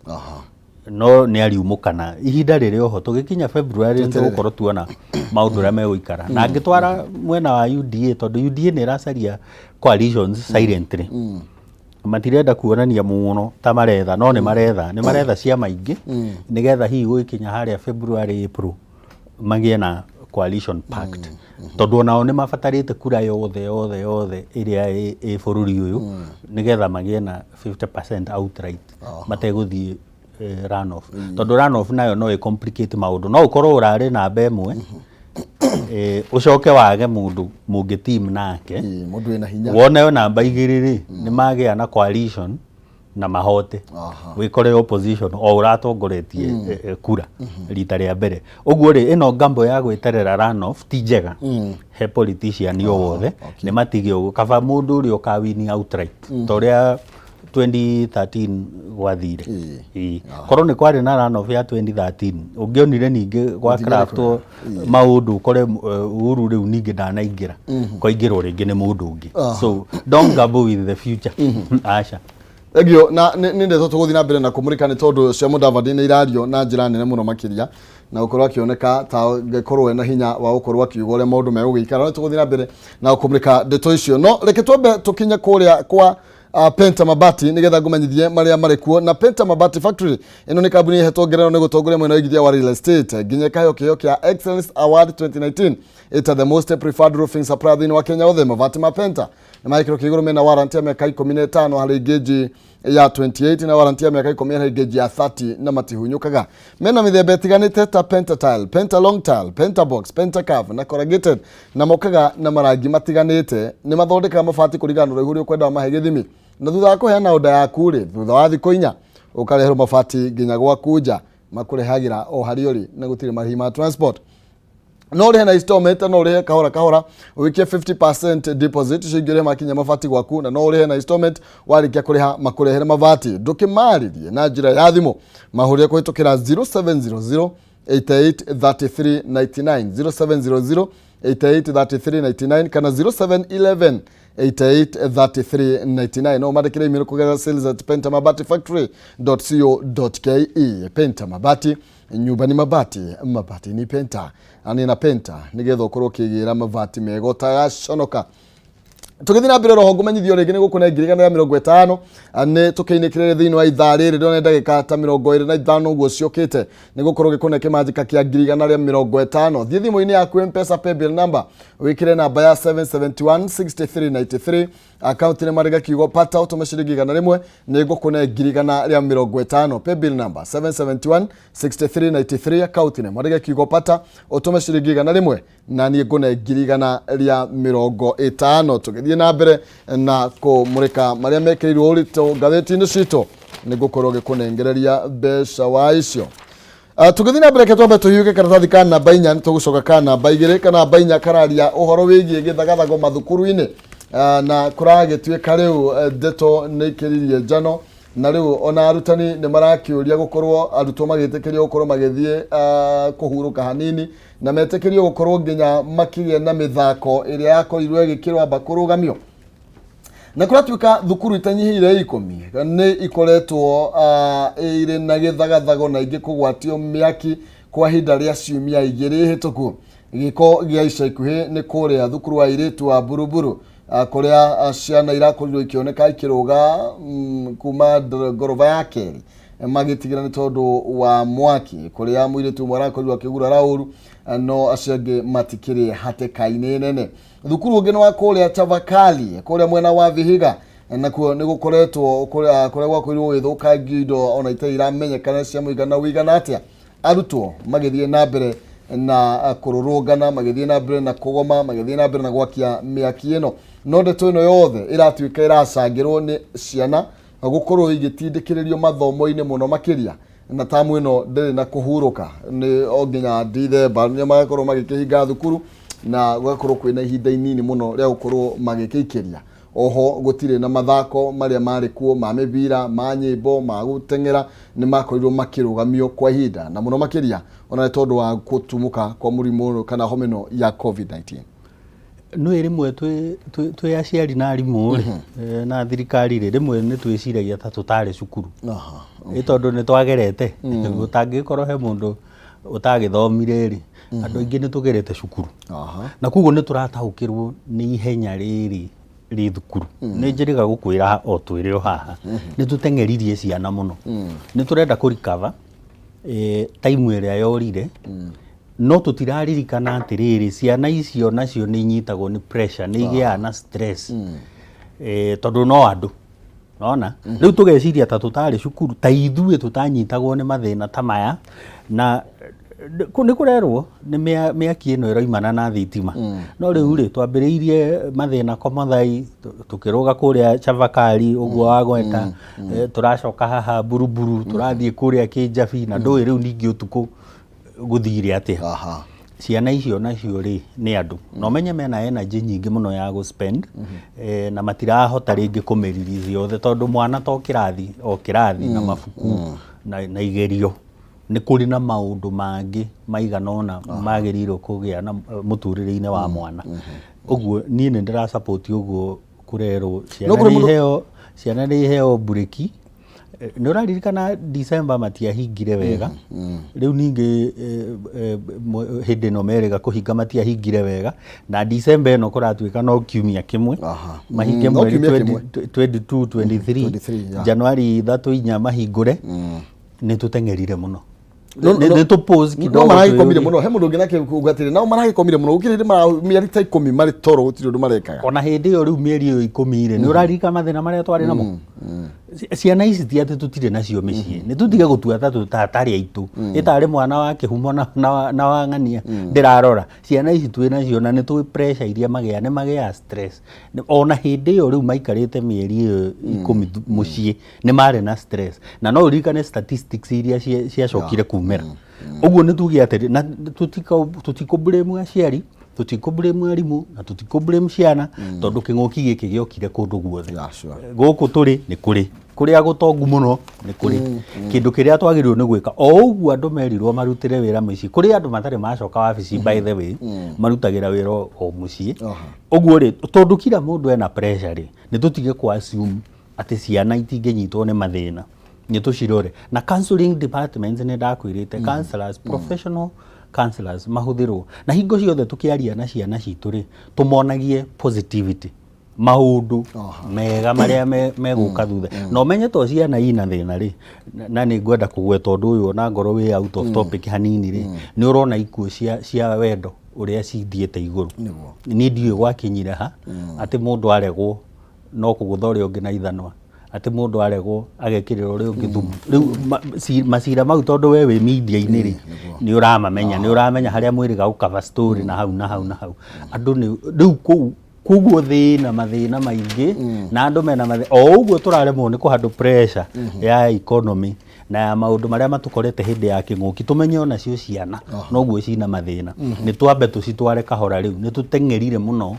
no nĩ ariumũkana ihinda rĩrĩ oho. Tũgĩkinya February nĩ Tweterere. tũgũkorwo tuona maũndũ ũrĩa megũikara na angĩtwara mwena wa UDA, tondũ UDA nĩ ĩracaria coalitions silently. Matirenda kuonania mũno ta maretha, no nĩ maretha ciama ingĩ nĩgetha hihi gũgĩkinya harĩa February, April magĩe na coalition pact, tondũ onao nĩ mabatarĩte kura yothe yothe yothe ĩrĩa ĩ bũrũri ũyũ nĩgetha magĩe na 50% outright mategũthiĩ runoff, tondũ runoff nayo no ĩ complicate maũndũ. No ũkorwo ũrarĩ namba ĩmwe, ũcoke wage mũndũ mũngĩ team nake. Ĩĩ, mũndũ wĩna hinya. Wone namba igĩrĩ rĩ, nĩ magĩa na coalition na mahote, wĩkore opposition o ũratongoretie kura rita rĩa mbere. Ũguo rĩ, ĩno ngambo ya gwĩterera runoff ti njega he politician o wothe. Nĩ matige ũguo, kaba mũndũ ũrĩa ũkawini outright ta ũrĩa 2013 gwathire. Ĩĩ. Korwo nĩ kwarĩ na runoff ya 2013, ũngĩonire ningĩ gwa craftwo maũndũ, ũkore Uhuru rĩu ningĩ ndanaingĩra, kwaingĩrwo rĩngĩ nĩ mũndũ ũngĩ. So don't gamble with the future, aca. Thengio. Na nĩ ndeto tũgũthiĩ na mbere na kũmũrĩka, nĩ tondũ cia Mudavadi nĩ irario na njĩra nene mũno makĩria, na gũkorwo akĩoneka ta angĩkorwo ena hinya wa gũkorwo akiuga ũrĩa maũndũ megũgĩikara. No tũgũthiĩ na mbere na kũmũrĩka ndeto icio, no reke twambe tũkinye kũrĩa kwa Penta Mabati nigetha ngumenyithie maria marĩ kuo. Na Penta Mabati Factory ĩno nĩ kambuni ĩhetwo ngerenwa nĩ gũtongoria mwena wa ũigithia wa real estate nginya ĩkaheo kĩheo kĩa Excellence Award 2019 ĩta the most preferred roofing supplier thĩinĩ wa Kenya othe. Mabati ma Penta nĩ ma gĩkĩro kĩa igũrũ, mena warranty ya mĩaka 15 harĩ ngĩnji ya 28 na warranty ya mĩaka 10 harĩ ngĩnji ya 30 na matihunyũkaga. Mena mĩthemba ĩtiganĩte ta Pentatile, Penta Long Tile, Pentabox, Pentacurve na Corrugated, na mokaga na marangi matiganĩte. Nĩ mathondekaga mabati kũringana na ũraihu ũrĩa ũkwenda mahe gĩthimi, na thutha wa kũheana oda yaku rĩ, thutha wa thikũ 4 ũkareherwo mabati nginya gwaku nja. Makũrehagĩra o harĩa ũrĩ na gũtirĩ marĩhi ma transport. No ũrĩhe na installment, no ũrĩhe kahora kahora, ũikie 50% deposit, icio ingĩ ũrĩhe makinya mabati gwaku, na no ũrĩhe na installment, warĩkia kũrĩha makũrehere mabati. Ndũkĩmarĩrie na njĩra ya thimũ, mahũrĩre kũhĩtũkĩra 0700 88 33 99, 0700 88 33 99 kana 0711 88 33 99. No mandĩkĩre email kũgerera sales@pentamabatifactory.co.ke. Penta Mabati, nyumba ni mabati, mabati ni Penta. Ani na Penta nigetha ũkorwo ũkĩgĩra mabati mega ũtagaconoka. Tũgĩthiĩ na mbere roho, ngũmenyithio rĩngĩ nĩ gũkũne 150,000 nĩ tũkĩinĩkĩrĩre thĩinĩ wa ithaa rĩrĩ. Ndĩrona ndagĩka ta 25 ũguo ciũkĩte nĩ gũkorwo gĩkũne kĩmanjĩka kĩa 150,000. Thiĩ thimũ-inĩ yaku, M-Pesa paybill number, wĩkĩre namba ya 771 6393, akaunti nĩ marĩga kiugo pata, ũtũme ciringi 100, nĩ ngũkũne 150,000. Paybill number 771 6393, akaunti nĩ marĩga kiugo pata, ũtũme ciringi 100 na niĩ ngũne 150,000. Tũgĩthiĩ na mbere na kũmũrĩka marĩa mekĩrĩirwo ũritũ ngathĩti-inĩ citũ, nĩ ngũkorwo ngĩkũnengereria mbeca wa icio. Tũgĩthiĩ na mbere, ke twambe tũhiũke karatathi ka namba 4, nĩ tũgũcoka ka namba 2. Ka namba 4 kararia ũhoro wĩgiĩ gĩthagathago mathukuru-inĩ. Na kũragĩtuĩka rĩu ndeto nĩ ikĩririe njano, na rĩu ona arutani nĩ marakĩũria gũkorwo arutwo magĩtĩkĩrio gũkorwo magĩthiĩ kũhurũka hanini, na metĩkĩrio gũkorwo nginya makĩgĩa na mĩthako ĩrĩa yakorirwo ĩgĩkĩrwo amba kũrũgamio. Na kũratuĩka thukuru itanyihĩire 10 nĩ ikoretwo irĩ na gĩthagathago na ingĩ kũgwatio mĩaki kwa ihinda rĩa ciumia 2 hĩtũku. Gĩko gĩa ica ikuhĩ nĩ kũrĩa thukuru wa airĩtu wa Buruburu, kũrĩa ciana irakorirwo ikĩoneka ikĩrũga kuma ngoroba ya kerĩ magĩtigĩra nĩ tondũ wa mwaki, kũrĩa mũirĩtu ũmwe arakorirwo akĩgurara ũru, no acio angĩ matikĩrĩ hatĩka-inĩ nene. Thukuru ũngĩ nĩ wa kũrĩa Chavakali, kũrĩa mwena wa Vihiga, nakuo nĩ gũkoretwo kũrĩa gwakorirwo gũgĩthũkangio indo ona itarĩ iramenyekana cia mũigana ũigana atĩa, arutwo magĩthiĩ na mbere na kũrũrũngana, magĩthiĩ na mbere na kũgoma, magĩthiĩ na mbere na gwakia mĩaki ĩno. No ndeto ĩno yothe ĩratuĩka ĩracangĩrwo nĩ ciana gũkorwo igĩtindĩkĩrĩrio mathomo-inĩ mũno makĩria, na tamu ĩno ndĩrĩ na kũhurũka, nĩ o nginya Dithemba nĩo magakorwo magĩkĩhinga thukuru, na gũgakorwo kwĩna ihinda inini mũno rĩa gũkorwo magĩkĩikĩria. Oho gũtirĩ na mathako marĩa marĩ kuo ma mĩbira, ma nyĩmbo, ma gũteng'era, nĩ makorirwo makĩrũgamio kwa ihinda, na mũno makĩria ona nĩ tondũ wa gũtumũka kwa mũrimũ ũyũ kana homa ĩno ya COVID-19. Nĩ rĩmwe twĩ aciari na arimũ rĩ, na thirikari rĩ, rĩmwe nĩ twĩciragia ta tũtarĩ cukuru. Ĩ tondũ nĩ twagerete, gũtangĩkorwo he mũndũ ũtagĩthomire rĩ, andũ aingĩ nĩ tũgerete cukuru. Na koguo nĩ tũrataũkĩrwo nĩ ihenya rĩrĩ rĩ thukuru. Nĩ njĩrĩga gũkwĩra o twĩrĩ o haha, nĩ tũteng'eririe ciana mũno. Nĩ tũrenda kũ recover time ĩrĩa yorire, no tũtiraririkana atĩrĩrĩ, ciana icio nacio nĩ inyitagwo nĩ pressure, nĩ igĩaga na stress, tondũ no andũ nona rĩu tũgeciria ta tũtarĩ cukuru, ta ithuĩ tũtanyitagwo nĩ mathĩna ta maya. Na nĩ kũrerwo nĩ mĩaki ĩno ĩroimana na thitima. No rĩu rĩ, twambĩrĩirie mathĩna Komathai, tũkĩrũga kũrĩa Chavakali ũguo wagweta, tũracoka haha Buruburu, tũrathiĩ kũrĩa Kĩnjabi, na ndũĩ rĩu ningĩ ũtukũ gũthire atĩa. Ciana icio nacio rĩ, nĩ andũ, na ũmenye mena energy nyingĩ mũno ya gũ spend, na matirahota rĩngĩ kũmĩ release yothe, tondũ mwana to kĩrathi o kĩrathi na mabuku na igerio, nĩ kũrĩ na maũndũ mangĩ maigana ũna magĩrĩirwo kũgĩa na mũtũrĩre-inĩ wa mwana. Ũguo niĩ nĩ ndĩra support ũguo kũrerwo ciana No kũrĩ nĩ iheo, ciana nĩ iheo mburĩki. Nĩ ũraririkana December matiahingire wega. Rĩu ningĩ hĩndĩ ĩno merĩga kũhinga matiahingire wega, na December ĩno kũratuĩka no kiumia kĩmwe. Mahinge No mweri kiumia kĩmwe. 22, 23, 23, yeah. Januari 3, 4 mahingũre. Nĩ tũteng'erire mũno. No- Nĩ tũ pause no kidogo maragĩkomire twĩyũrie. mũno. He mũndũ ũngĩ nake kuga atĩrĩ, nao maragĩkomire mũno, gũkĩrĩ hĩndĩ mĩeri ta 10 marĩ toro, gũtirĩ ũndũ marekaga. Ona hĩndĩ ĩyo rĩu mĩeri ĩyo 10 rĩ, nĩ ũraririkana mathĩna marĩa twarĩ namo? Ciana ici ti atĩ tũtirĩ nacio mĩciĩ, nĩ tũtige gũtua ta tũtarĩ aitũ, ĩtarĩ mwana wa kĩhumo na wa ng'ania ndĩrarora. Ciana ici twĩ nacio na nĩ tũĩ pressure iria magĩaga, nĩ magĩaga stress. Ona hĩndĩ ĩyo rĩu maikarĩte mĩeri ĩyo 10 mũciĩ, nĩ marĩ na stress, na no ũririkane statistics iria ciacokire kumĩra. Ũguo nĩ tuge atĩrĩ, na tũtikũ blame aciari, tũtikũ blame arimũ, na tũtikũ blame ciana, tondũ kĩng'ũki gĩkĩ gĩokire kũndũ guothe. Gũkũ tũrĩ nĩ kũrĩ kũrĩa gũtongu mũno, nĩ kũrĩ kĩndũ kĩrĩa twagĩrĩirwo nĩ gwĩka. O ũguo andũ merirwo marutĩre wĩra mũciĩ, kũrĩ andũ matarĩ macoka wabici, by the way, marutagĩra wĩra o mũciĩ. Ũguo rĩ, tondũ kila mũndũ ena pressure rĩ, nĩ tũtige kũ assume atĩ ciana itingĩnyitwo nĩ mathĩna. Nĩ tũcirore na counseling departments, nĩ ndakwĩrĩte counselors, professional counselors mahũthĩrwo, na hingo ciothe tũkĩaria na ciana citũ rĩ, tũmonagie positivity, maũndũ mega marĩa megũka thutha. Na ũmenye to ciana ina thĩna rĩ, na nĩ ngwenda kũgweta ũndũ ũyũ ona ngorwo wĩ out of topic hanini rĩ, nĩ ũrona ikuũ cia wendo ũrĩa cithiĩte igũrũ. Niĩ ndiũĩ gwakinyire ha atĩ mũndũ aregwo no kũgũtha ũrĩa ũngĩ na ithanwa, atĩ mũndũ aregwo agekĩrĩra ũrĩa ũngĩ thumu. Rĩu macira mau, tondũ we wĩ media-inĩ rĩ, nĩ ũramamenya, nĩ ũramenya harĩa mwĩrĩga gũcover story na hau na hau na hau andũ nĩ rĩu kũu. Koguo thĩna, mathĩna maingĩ, na andũ mena mathĩna o ũguo tũraremwo nĩ kũhandle pressure ya economy na ya maũndũ marĩa matũkorete hĩndĩ ya kĩng'ũki. Tũmenye onacio ciana noguo cina mathĩna, nĩ twambe tũcitware kahora. Rĩu nĩ tũteng'erire mũno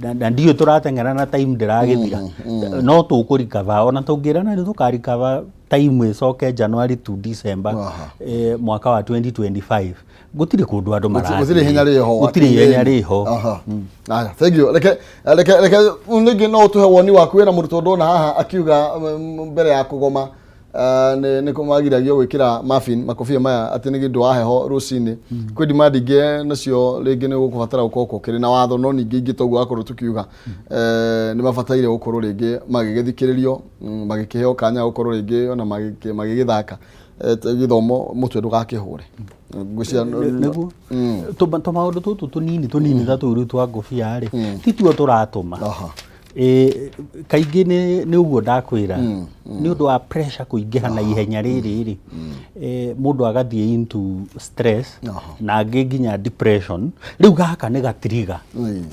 na ndiũĩ tũrateng'era na time ndĩragĩthira, no tũkũrikava ona tũngĩrana nĩ tũkarikava time ĩcoke January to December mwaka wa 2025. Gũtirĩ kũndũ andũ marathiĩ. Gũtirĩ ihenya rĩho. Gũtirĩ ihenya rĩho. Aya, thank you. Reke ningĩ no ũtũhe woni waku. Wĩna mũrutwo ndona haha akiuga mbere ya kũgoma, nĩ kũmagiragio gwĩkĩra muffin, makobia maya, atĩ nĩ ũndũ wa heho rũcinĩ. Kwĩ demand ingĩ nacio rĩngĩ nĩ gũkũbatara gũkorwo gũkĩrĩ na watho, no ningĩ ingĩ toguo wakorwo tũkiuga, nĩ mabataire gũkorwo rĩngĩ magĩgĩthikĩrĩrio, magĩkĩheo kanya gũkorwo rĩngĩ ona magĩgĩthaka. Gĩthomo mũtwe ndũgakĩhũre. Ngwĩciria Nĩguo tũmaũndũ tũtũ tũnini tũnini ta tũu rĩu twa ngũbia rĩ, tituo tũratũma. Kaingĩ nĩ ũguo ndakwĩra, nĩ ũndũ wa pressure kũingĩha na ihenya rĩrĩ rĩ, mũndũ agathiĩ into stress na angĩ nginya depression. Rĩu gaka nĩ gatiriga.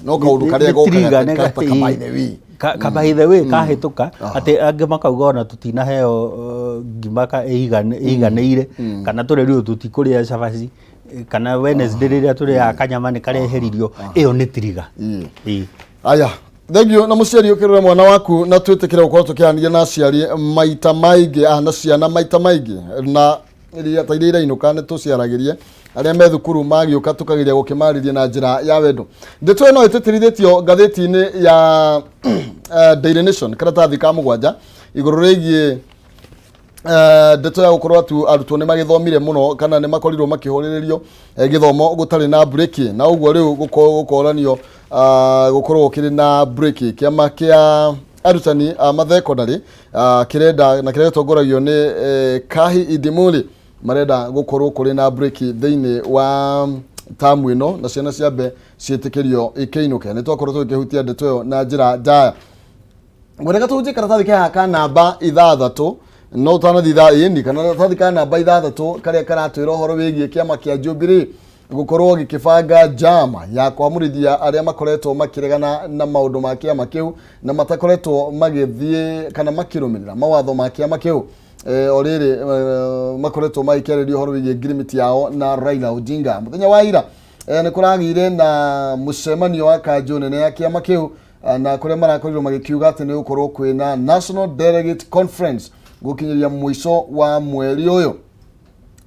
No kaũndũ karĩa Nĩ gokaga trigger, nĩ ka by the way. Ka by the way kahĩtũka atĩ angĩ makauga ona tũtinaheo ngima ĩiganĩire, kana tũrerirwo tũtikũrĩa cabaci, kana Wednesday rĩrĩa tũrĩaga kanyama nĩ kareheririo. Ĩyo nĩ trigger. Ĩĩ. Aya, thank you. Na mũciari ũkĩrora mwana waku, na twĩtĩkĩre gũkorwo tũkĩaranĩria na aciari maita maingĩ, na ciana maita maingĩ, na iria ta iria irainũka nĩ tũciaragĩrie, arĩa me thukuru magĩũka tũkageria gũkĩmarĩria na njĩra ya wendo. Ndeto ĩno ĩtĩtĩrithĩtio ngathĩti-inĩ ya Daily Nation karatathi ka 7, igũrũ rĩgiĩ ndeto ya gũkorwo atu arutwo nĩ magĩthomire mũno kana nĩ makorirwo makĩhũrĩrĩrio gĩthomo gũtarĩ na break, na ũguo rĩu gũkoranio gũkorwo gũkĩrĩ na break. Kĩama kĩa arutani a mathekondarĩ kĩrenda, na kĩrĩa gĩtongoragio nĩ Kahi Indimuli, marenda gũkorwo kũrĩ na break thĩinĩ wa tamu ĩno na ciana ciambe ciĩtĩkĩrio ikĩinũke. Nĩ twakorwo tũgĩkĩhutia ndeto ĩyo na njĩra ndaya. Ngwendaga tũhunjie karatathi ke haha ka namba 6, no ũtanathiĩ thaa ĩni kana karatathi ka namba 6 karĩa karatwĩra ũhoro wĩgiĩ kĩama kĩa Jubilee gũkorwo gĩkĩbanga njama ya kwamũrithia arĩa makoretwo makĩregana na maũndũ ma kĩama kĩu na matakoretwo magĩthiĩ kana makĩrũmĩrĩra mawatho ma kĩama kĩu. O rĩrĩ makoretwo magĩkĩarĩria ũhoro wĩgiĩ ngirimiti yao na Raila Odinga. Mũthenya wa ira nĩ kũragĩire na mũcemanio wa kanjũ nene ya kĩama kĩu, na kũrĩa marakorirwo magĩkiuga atĩ nĩ gũkorwo kwĩna National Delegate Conference gũkinyĩria mũico wa mweri ũyũ,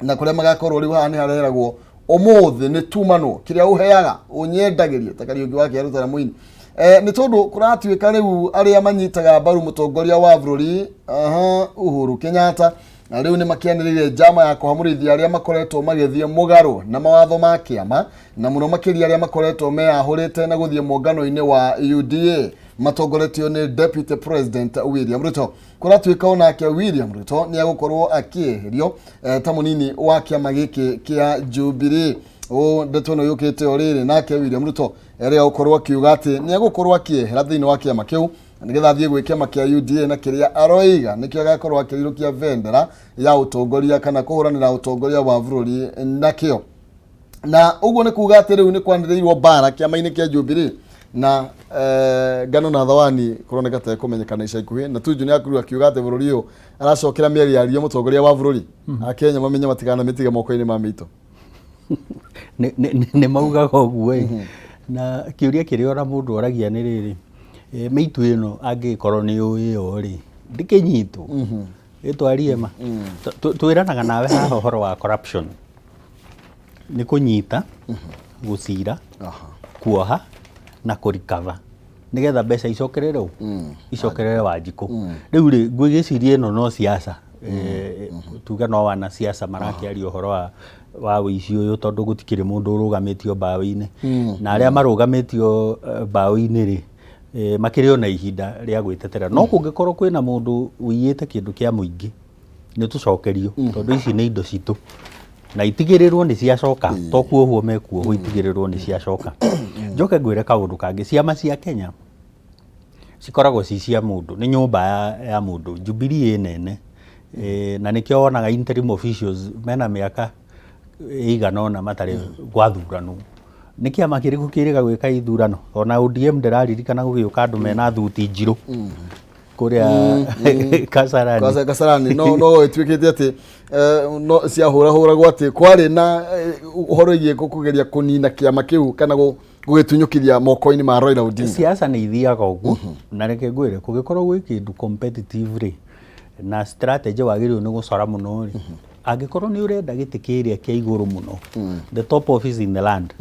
na kũrĩa magakorwo rĩu haha nĩ hareheragwo ũmũthĩ nĩ tumanwo kĩrĩa ũheaga ũnyendagĩria ta Kariũki wa Kĩarũtara mũini. Nĩ tondũ kũratuĩka rĩu arĩa manyitaga mbaru mũtongoria wa bũrũri, aha, Uhuru Kenyatta, na rĩu nĩ makĩanĩrĩire njama ya kũhamũrithia arĩa makoretwo magĩthiĩ mũgarũ na mawatho ma kĩama, na mũno makĩria arĩa makoretwo meyahũrĩte na gũthiĩ mũngano-inĩ wa UDA matongoretio nĩ Deputy President William Ruto. Kũratuĩka onake William Ruto nĩ egũkorwo akĩeherio ta mũnini wa kĩama gĩkĩ kĩa Jubilee. Ũũ ndeto ĩno yũkĩte o rĩrĩ nake William Ruto erĩga gũkorwo akiuga atĩ nĩ egũkorwo akĩehera thĩinĩ wa kĩama kĩu nĩgetha athiĩ gwĩ kĩama kĩa UDA, na kĩrĩa aroiga nĩkĩo agakorwo akĩrirũkia bendera ya ũtongoria kana kũhũranĩra ũtongoria wa bũrũri nakĩo. Na ũguo nĩ kuga atĩ rĩu nĩ kwanĩrĩirwo mbara kĩama-inĩ kĩa Jubilee na ngano na thawani kũroneka ta ĩkũmenyekana ica ikuhĩ. Na Tuju nĩ akorirwo akiuga atĩ bũrũri ũyũ aracokera mĩario yario mũtongoria wa bũrũri, Akenya mamenye matikanamĩtige moko-inĩ ma mĩito. Nĩ maugaga ũguo ĩ, na kĩũria kĩrĩa ona mũndũ oragia nĩ rĩrĩ, mĩitũ ĩno angĩgĩkorwo nĩ ũĩ yo rĩ, ndĩkĩnyitwo ĩtwarie ma. Twĩranaga nawe haha ũhoro wa corruption nĩ kũnyita, gũcira, kuoha na kũrikava nĩgetha mbeca icokerere ũ icokerere Wanjikũ. Rĩu rĩ, ngwĩgĩciria ĩno no siasa, tuge no wanasiasa marakĩaria ũhoro wa ũici ũyũ, tondũ gũtikĩrĩ mũndũ ũrũgamĩtio mbaũ-inĩ, na arĩa marũgamĩtio mbaũ-inĩ rĩ, makĩrĩ o na ihinda rĩa gwĩtetera. No kũngĩkorwo kwĩna mũndũ ũiyĩte kĩndũ kĩa mũingĩ, nĩ tũcokerio, tondũ ici nĩ indo citũ na itigĩrĩrwo nĩ ciacoka, to kuohwo mekuohwo, itigĩrĩrwo nĩ ciacoka. Njoke ngwĩre kaũndũ kangĩ, ciama cia Kenya cikoragwo ci cia mũndũ, nĩ nyũmba ya mũndũ. Jubilee ĩ nene, na nĩkĩo wonaga interim officials mena mĩaka ĩigana ũna matarĩ gwathuranwo. Nĩ kĩama kĩrĩkũ kĩrĩga gwĩka ithurano? Ona ODM ndĩraririkana gũgĩũka andũ mena thuti njirũ kũrĩa Kasarani. Kasarani no ĩtuĩkĩte atĩ no ciahũrahũragwo atĩ kwarĩ na ũhoro wĩgiĩ kũgeria kũnina kĩama kĩu kana gũgĩtunyũkithia moko-inĩ ma Raila Odinga. Siasa nĩ ithiaga ũguo, na reke ngwĩre, kũngĩkorwo gwĩ kĩndũ competitive rĩ, na strategy wagĩrĩirwo nĩ gũcora mũno rĩ, angĩkorwo nĩ ũrenda gĩtĩ kĩrĩa kĩa igũrũ mũno, the top office in the land,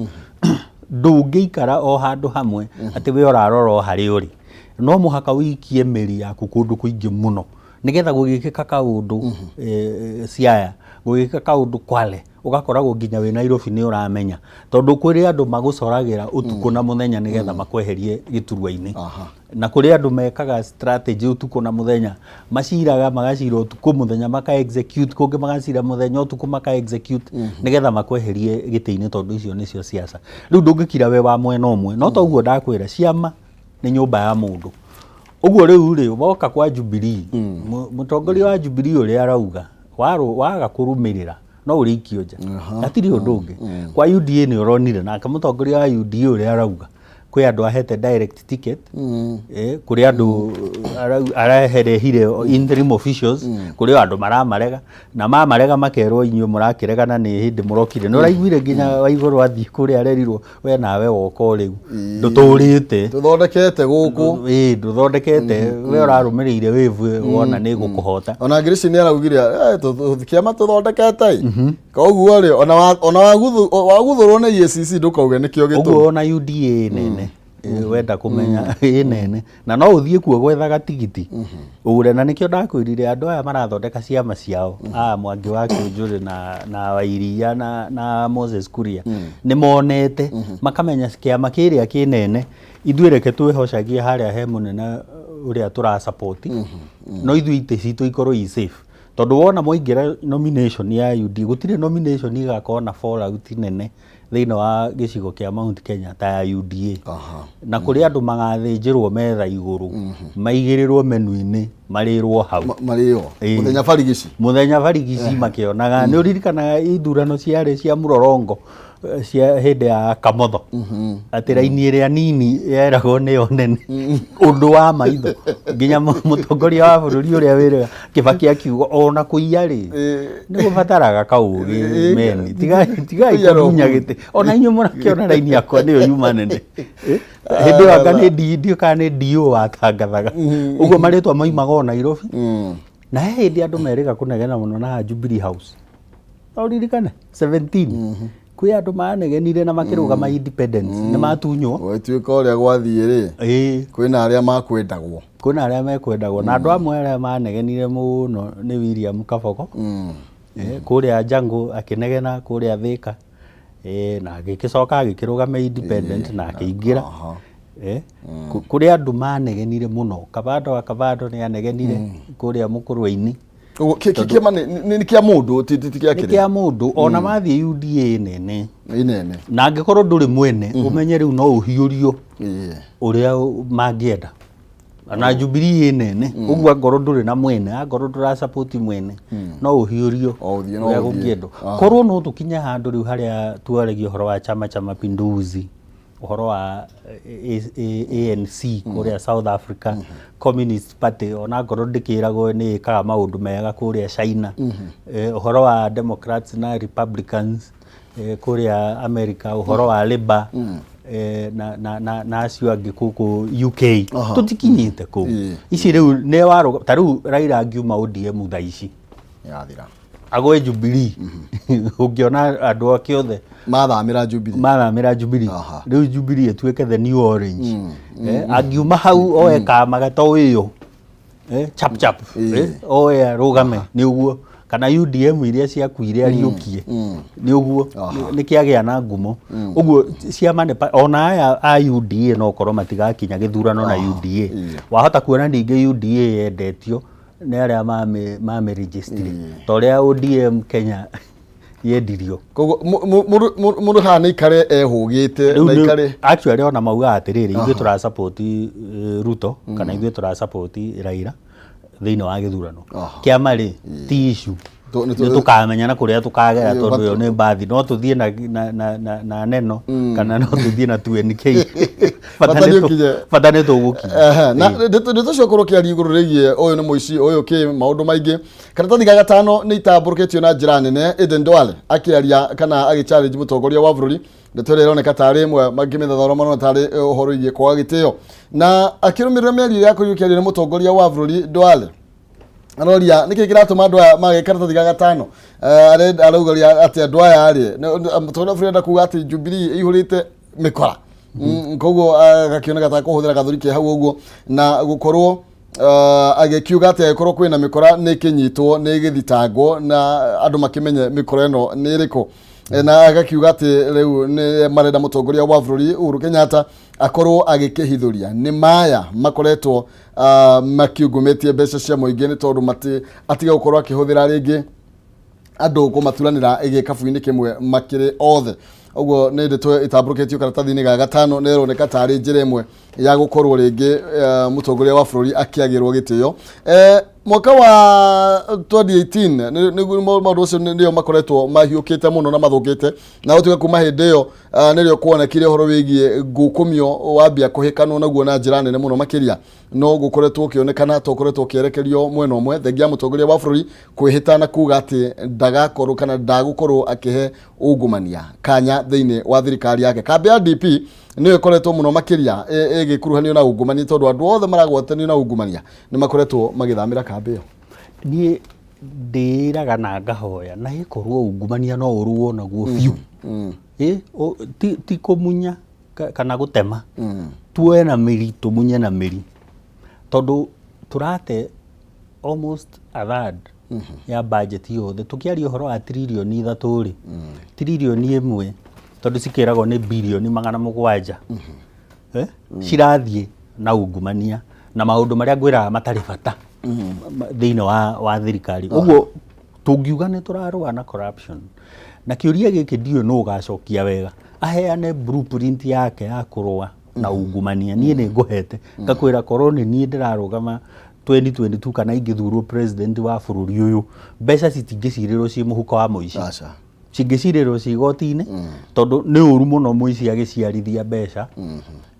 ndũngĩikara o handũ hamwe atĩ we ũrarora o harĩa ũrĩ. No mũhaka ũikie mĩri yaku kũndũ kũingĩ mũno, nĩgetha gũgĩkĩka kaũndũ Siaya, gũgĩkĩka kaũndũ Kwale, ũgakoragwo nginya wĩ Nairobi nĩ ũramenya, tondũ kũrĩ andũ magũcoragĩra ũtukũ na mũthenya nĩgetha makweherie gĩturwa-inĩ. Na kũrĩ andũ mekaga strategy ũtukũ na mũthenya, maciraga magacira ũtukũ mũthenya maka execute, kũngĩ magacira mũthenya ũtukũ maka execute nĩgetha makweherie gĩtĩ-inĩ, tondũ icio nĩcio siasa. Rĩu ndũngĩkira we wa mwena ũmwe, no toguo ndakwĩra, ciama nĩ nyũmba ya mũndũ. Ũguo rĩu rĩ, woka kwa Jubilee, mũtongoria wa Jubilee ũrĩa arauga, waga kũrũmĩrĩra no ũrĩikio nja, hatirĩ ũndũ ũngĩ. Kwa UDA nĩ ũronire nake mũtongoria wa UDA ũrĩa arauga, kwĩ andũ ahete direct ticket, kũrĩ andũ araherehire interim officials, kũrĩ andũ maramarega, na mamarega makerwo inyuĩ mũrakĩregana nĩ hĩndĩ mũrokire. Nĩ ũraiguire nginya Waigũrũ athiĩ kũrĩa arerirwo, we nawe woka o rĩu ndũtũrĩte tũthondekete gũkũ. Ĩĩ, ndũthondekete, we ũrarũmĩrĩire wave wona nĩ gũkũhota. Ona Ngirici nĩ araugire, kĩama tũthondekete ĩ, koguo rĩ, ona waguthũrwo nĩ EACC ndũkauge nĩkĩo gĩtũmi. Ũguo ona UDA nene, wenda kũmenya ĩ nene, na no ũthiĩ kuo gwethaga tigiti ũgũre. Na nĩkĩo ndakwĩrire andũ aya marathondeka ciama ciao, aya Mwangi wa Kĩũnjũrĩ na Wairia na Moses Kuria, nĩ monete makamenya kĩama kĩrĩa kĩnene, ithuĩ reke twĩhocagie harĩa he mũnene ũrĩa tũrasupport, no ithuĩ itĩ citũ ikorwo i safe, tondũ wona mwaingĩra nomination ya UDA, gũtirĩ nomination igakorwo na fallout nene thĩinĩ wa gĩcigo kĩa Mount Kenya ta ya UDA. Na kũrĩ andũ magathĩnjĩrwo metha igũrũ, maigĩrĩrwo menu-inĩ, marĩrwo hau. Marĩo mũthenya barigici. Mũthenya barigici makĩonaga. Nĩ ũririkanaga ithurano ciarĩ cia mũrorongo, cia hĩndĩ ya Kamotho, atĩ raini ĩrĩa nini yeragwo nĩyo nene, ũndũ wa maitho nginya mũtongoria wa bũrũri ũrĩa wĩrĩga Kibaki akiuga ona kũiya rĩ, nĩ gũbataraga kaũgĩ meni, tigai Kũiya no kũmunya gĩtĩ, ona inyuĩ mũrakĩona raini yakwa nĩyo yuma nene. Hĩndĩ ĩyo anga nĩ ndiũ kana nĩ DO watangathaga ũguo, marĩtwa maimaga o Nairobi. Na he hĩndĩ andũ merĩga kũnegena mũno na Jubilee House, no ũririkane 17. Kwĩ andũ manegenire na makĩrũgama independence nĩ matunywo. Gwĩtuĩka ũrĩa gwathiĩ rĩ, kwĩna arĩa makwendagwo. Kwĩna arĩa mekwendagwo, na andũ amwe arĩa manegenire mũno nĩ William Kabogo. Kũrĩa Jango akĩnegena kũrĩa Thĩka, na agĩgĩcoka agĩkĩrũgama independent na akĩingĩra. Kũrĩ andũ manegenire mũno, Kabando wa Kabando nĩ anegenire kũrĩa Mũkũrwe-inĩ. Ũguo, kĩama nĩ kĩa mũndũ, ti kĩa Nĩ kĩrĩa. Kĩa mũndũ, ona mathiĩ UDA nene. Inene. Na angĩkorwo ndũrĩ mwene, ũmenye rĩu no ũhiũrio ũrĩa mangĩenda. Na Jubilee ĩ nene ũguo, angorwo ndũrĩ na mwene, angorwo ndũra support mwene, no ũhiũrio O ũthiĩ no ũrĩa ũthiĩ. gũngĩendwo. Korwo no tũkinye handũ rĩu harĩa twaragia ũhoro wa Chama cha Mapinduzi, ũhoro wa ANC kũrĩa South Africa, Communist Party, ona ngorwo ndĩkĩragwo nĩ ĩkaga maũndũ mega kũrĩa China, ũhoro wa Democrats na Republicans kũrĩa America, ũhoro wa Labour na acio angĩ gũkũ UK, tũtikinyĩte kũu. Ici rĩu nĩ warũga ta rĩu Raila angiuma ODM thaa ici Yathira. Agwe Jubilee, ũngĩona andũ ake othe Mathamĩra Jubilee. Mathamĩra Jubilee. Rĩu Jubilee ĩtuĩke the new orange. Angiuma hau oe kama gato ĩyo, chap chap, oe arũgame nĩ ũguo, kana UDM iria ciakuire ariũkie nĩ ũguo, nĩ kĩagĩa na ngumo ũguo ciama nĩ ona aya a UDA no korwo matigakinya gĩthurano na UDA. Wahota kuona ningĩ UDA yendetio nĩ arĩa mamĩregistry ta ũrĩa ODM Kenya yendirio. Koguo mũndũ haha nĩ ikare ehũgĩte Rĩu na ikare actually ona maugaga atĩrĩrĩ, ithuĩ tũra support Ruto kana ithuĩ tũra support Raila thĩinĩ wa gĩthurano. Kĩama rĩ, ti issue. Nĩ tũkamenya na kũrĩa tũkagera, tondũ ĩyo nĩ mbathi, no tũthiĩ na neno kana no tũthiĩ na 2NK. Bata Bata nĩ nĩ ũkinye. Bata nĩ tũgũkinya. Ehe, na ndeto cio korwo kĩaria igũrũ rĩgiĩ ũyũ nĩ mũici ũyũ kĩ maũndũ maingĩ, karatathi ga gatano nĩ itambũrũkĩtio na njĩra nene. Eden Duale akĩaria kana agĩ challenge mũtongoria wa bũrũri, ndeto ĩrĩa ĩroneka tarĩ ĩmwe makĩmĩthathora marona tarĩ ũhoro wĩgiĩ kwaga gĩtĩo, na akĩrũmĩrĩra mĩario ĩrĩa akorirwo ĩkĩario nĩ mũtongoria wa bũrũri. Duale aroria nĩkĩ kĩratũma andũ aya mage karatathi ga gatano. Araugaria atĩ andũ aya rĩ, mũtongoria wa bũrũri arenda kuga atĩ Jubilee ĩihũrĩte mĩkora. Koguo agakĩoneka ta kũhũthĩra gathuri ke hau ũguo na gũkorwo agĩkiuga atĩ angĩkorwo kwĩna mĩkora nĩ ĩkĩnyitwo, nĩ ĩgĩthitangwo na andũ makĩmenye mĩkora ĩno nĩ ĩrĩkũ. Na agakiuga atĩ rĩu nĩ marenda mũtongoria wa bũrũri Uhuru Kenyatta akorwo agĩkĩhithũria nĩ maya makoretwo makiungumĩtie mbeca cia mũingĩ, nĩ tondũ mati atige gũkorwo akĩhũthĩra rĩngĩ andũ kũmaturanĩra gĩkabu-inĩ kĩmwe makĩrĩ othe. Ũguo nĩ ndeto ĩtambũrũkĩtio karatathi-inĩ ga gatano, na ĩroneka tarĩ njĩra ĩmwe ya gũkorwo rĩngĩ mũtongoria wa bũrũri akĩagĩrwo gĩtĩo. Mwaka wa 2018 nĩguo maũndũ macio nĩo makoretwo mahiũkĩte mũno na mathũkĩte, na gũtuĩka kuma hĩndĩ ĩyo nĩrĩo kuonekire ũhoro wĩgiĩ ngukumio wambia kũhĩkanwo naguo na njĩra nene mũno makĩria, no gũkoretwo ũkĩonekana ta ũkoretwo ũkĩerekerio mwena ũmwe, thengia ya mũtongoria wa bũrũri kwĩhĩta na kuga atĩ ndagakorwo kana ndagũkorwo akĩhe ungumania kanya thĩinĩ wa thirikari yake. Kambĩ ya DP nĩyo ĩkoretwo mũno makĩria ĩgĩkuruhanio na ungumania, tondũ andũ othe maragwatanio na ungumania nĩ makoretwo magĩthamĩra kambĩ ĩyo. Niĩ ndĩĩraga na ngahoya na ĩkorwo ungumania no ũrũo naguo biũ. Ti kũmunya kana gũtema, tuoe na mĩri, tũmunye na mĩri, tondũ tũrate almost a third ya budget yothe. Tũkĩaria ũhoro wa 3 trillion rĩ, 1 trillion, tondũ cikĩragwo nĩ 700 billion, cirathiĩ na ungumania na maũndũ marĩa ngwĩraga matarĩ bata thĩinĩ wa thirikari. Ũguo tũngiuga nĩ tũrarũa na corruption, na kĩũria gĩkĩ ndiũĩ nũ ũgacokia wega, aheane blueprint yake ya kũrũa na ungumania. Niĩ nĩ ngũhete ngakwĩra, korwo nĩ niĩ ndĩrarũgama 2022 kana ingĩthurwo president wa bũrũri ũyũ, mbeca citingĩcirĩrwo ciĩ mũhuko wa mũici. Aca. Cingĩcirĩrwo ci igoti-inĩ, tondũ nĩ ũru mũno mũici agĩciarithia mbeca.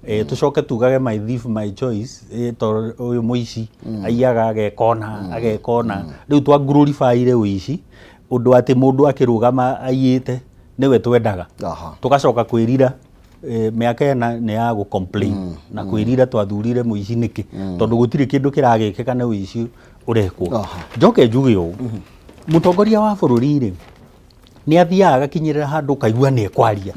Tũcoke tugage my thief my choice, tondũ ũyũ mũici aiyaga ageka ũna, ageka ũna. Rĩu twa glorify ũici ũndũ atĩ mũndũ akĩrũgama aiyĩte nĩwe twendaga. Tũgacoka kwĩrira, mĩaka 4 nĩ ya gũ complain na kwĩrira twathurire mũici nĩkĩ, tondũ gũtirĩ kĩndũ kĩragĩkĩka, nĩ ũici ũrekwo. Njoke njuge ũũ, mũtongoria wa bũrũri rĩ, Nĩ athiaga agakinyĩrĩra handũ ũkaigua nĩ ekwaria.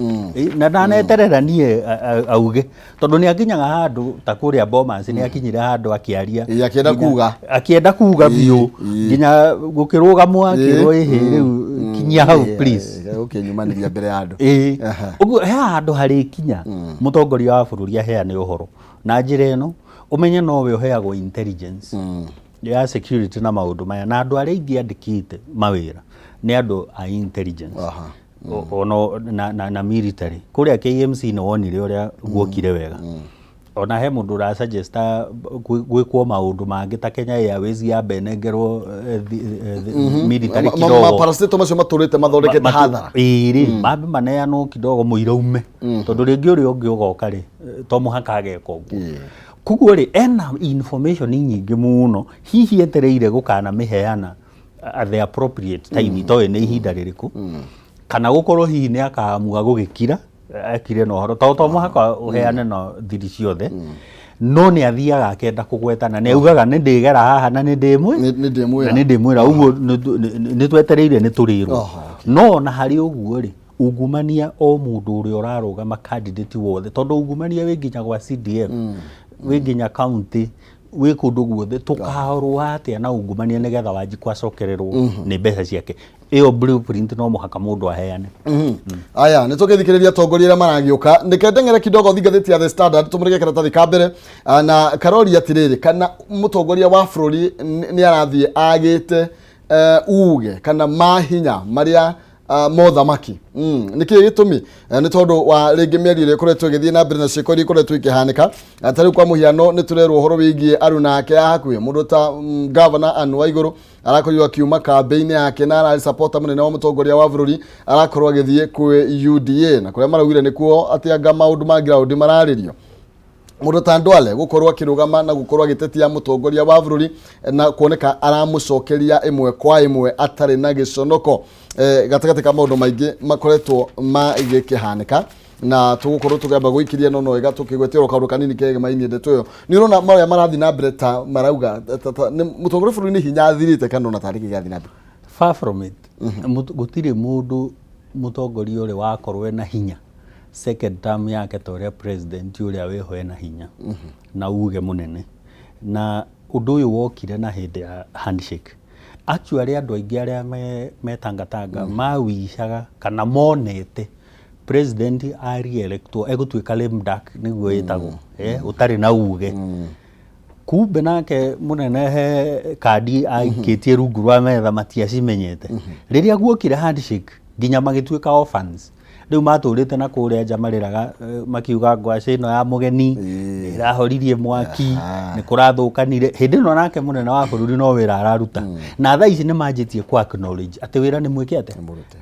Na ndaneterera niĩ auge, tondũ nĩ akinyaga handũ ta kũrĩa Bomas, nĩ akinyire handũ akĩaria. Akĩenda kuga. Akĩenda kuga biũ, nginya gũkĩrũgamwo akĩrwo, "Ĩhĩ, rĩu kinyia hau, please." Ũkĩnyumanĩria mbere ya andũ. Ũguo he handũ harĩkinya mũtongoria wa bũrũri aheane ũhoro na njĩra ĩno, ũmenye nowe ũheagwo intelligence ya security na maũndũ maya, na andũ arĩa aingĩ andĩkĩte mawĩra nĩ andũ a intelligence ono na military. Kũrĩa KMC nĩ wonire ũrĩa guokire wega. Ona he mũndũ ũrasuggesta gwĩkwo maũndũ mangĩ ta Kenya Airways yambe ĩnengerwo military kidogo. Maparastatal macio matũrĩte mathondekete hathara. Ĩĩ, mambe maneanwo kidogo, mũira ume, tondũ rĩngĩ ũrĩa ũngĩ ũgoka rĩ, to mũhaka ageka ũguo. Koguo rĩ, ena information nyingĩ mũno, hihi etereire gũkanamĩheana at the appropriate time, itoĩ nĩ ihinda rĩrĩkũ, kana gũkorwo hihi nĩ akaamua gũgĩkira, akire na ũhoro, to mũhaka ũheane na thiri ciothe. No nĩ athiaga akenda kũgwetana, nĩ augaga, "Nĩ ndĩgera haha na nĩ ndĩmwĩ Nĩ ndĩmwĩra." Na nĩ ndĩmwĩra ũguo. Nĩ twetereire nĩ tũrĩrwo. No ona harĩ ũguo rĩ, ungumania, o mũndũ ũrĩa ũrarũgama, candidate wothe, tondũ ungumania wĩ nginya gwa CDF, wĩ nginya county, wĩ kũndũ guothe. Tũkarũa atĩa na ungumania nĩgetha Wanjikũ acokererwo nĩ mbeca ciake? Ĩyo blueprint no mũhaka mũndũ aheane. Aya, nä tå gä thikä rä ria atongoria arä a maragä å ka. Ndeke ndeng'ere kidogo thi ngathĩti ya The Standard, tũmũrĩke karatathi ka mbere. Na karori atĩrĩrĩ, kana mũtongoria wa bũrũri nĩ arathiĩ agĩte uge kana mahinya marĩa mothamaki. Nĩ kĩĩ gĩtũmi? Nĩ tondũ wa rĩngĩ mĩario ĩrĩa ĩkoretwo ĩgĩthiĩ na mbere na ciĩko iria ikoretwo ikĩhanĩka. Ta rĩu kwa mũhiano, nĩ tũrerwo ũhoro wĩgiĩ aruna ake a hakuhĩ, mũndũ ta Governor Anne Waigũrũ arakorirwo akiuma kambĩ-inĩ yake na ararĩ supporter mũnene wa mũtongoria wa bũrũri, arakorwo agĩthiĩ kwĩ UDA, na kũrĩa maraugire nĩkuo atĩ anga maũndũ ma ground mararĩrio. Mũndũ ta Ndwale gũkorwo akĩrũgama na gũkorwo agĩtetia mũtongoria wa bũrũri na kuoneka aramũcokeria ĩmwe kwa ĩmwe atarĩ na gĩconoko, gatagatĩ ka maũndũ maingĩ makoretwo magĩkĩhanĩka, na tũgũkorwo tũkĩamba gũikĩria no wega tũkĩgwetera kaũndũ kanini kegemainie ndeto ĩyo. Nĩ ũrona marĩa marathiĩ na mbere ta marauga mũtongoria wa bũrũri nĩ hinya athirĩte, kana ona tarĩ kĩ gĩrathiĩ na mbere? Far from it. Gũtirĩ mũndũ mũtongoria ũrĩ wakorwo ena hinya second term yake ta ũrĩa president ũrĩa wĩho ena hinya na uge mũnene. Na ũndũ ũyũ wokire na hĩndĩ ya handshake. Actually, andũ aingĩ arĩa me Tangatanga mawicaga kana monete president a re-electwo egũtuĩka lame duck, nĩguo ĩtagwo, ũtarĩ na uge. Kumbe nake mũnene he kandi aikĩtie rungu rwa metha, matiacimenyete. Rĩrĩa guokire handshake, nginya magĩtuĩka orphans. Rĩu matũrĩte na kũrĩa nja marĩraga, makiuga ngwacĩ ĩno ya mũgeni nĩ ĩrahoririe mwaki, nĩ kũrathũkanire. Hĩndĩ ĩno nake mũnene wa bũrũri no wĩra araruta, na thaa ici nĩ manjĩtie ku acknowledge atĩ wĩra nĩ mwĩke atĩa,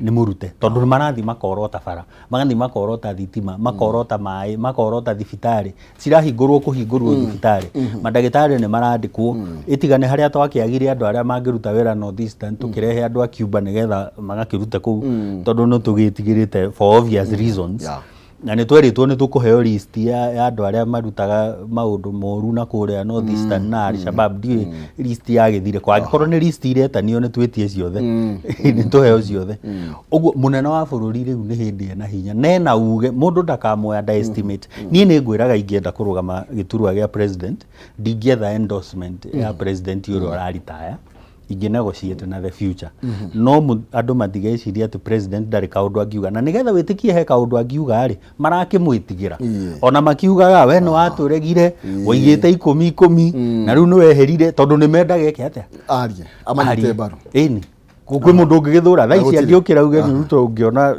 nĩ mũrute, tondũ nĩ marathiĩ makorota bara, magathiĩ makorota thitima, makorota maĩ, makorota thibitarĩ cirahingũrwo, kũhingũrwo thibitarĩ, mandagĩtarĩ nĩ marandĩkwo. Ĩtigane harĩa twakĩagire andũ arĩa mangĩruta wĩra North Eastern, tũkĩrehe andũ a Cuba nĩgetha magakĩrute kũu, tondũ nĩ tũgĩtigĩrĩte for obvious reasons. Na nĩ twerĩtwo nĩ tũkũheo list ya andũ arĩa marutaga maũndũ moru na kũrĩa North Eastern na Al-Shabaab. Ndiũĩ list yagĩthire kwa. Angĩkorwo nĩ list iretanio, nĩ twĩtie ciothe, nĩ tũheo ciothe. Ũguo mũnene wa bũrũri rĩu nĩ hĩndĩ ena hinya na ena uge, mũndũ ndakamũ underestimate. Niĩ nĩ ngwĩraga, ingĩenda kũrũgama gĩturwa gĩa president, ndingĩetha endorsement ya president ũrĩa ũraritaya, ingĩ negotiate na the future. No andũ matigeciria atĩ president ndarĩ kaũndũ angiuga, na nĩgetha wĩtĩkie he kaũndũ angiuga rĩ, marakĩmwĩtigĩra. Ona makiugaga, "We nĩ watũregire, waigĩte ikũmi ikũmi na rĩu nĩ weherire," tondũ nĩ mendaga eke atĩa? Arie amanyite Arie. mbaru. Ĩni kwĩ mũndũ ũngĩgĩthũra thaa ici Gũtirĩ. angĩũkĩra uge nĩ Ruto, ũngĩona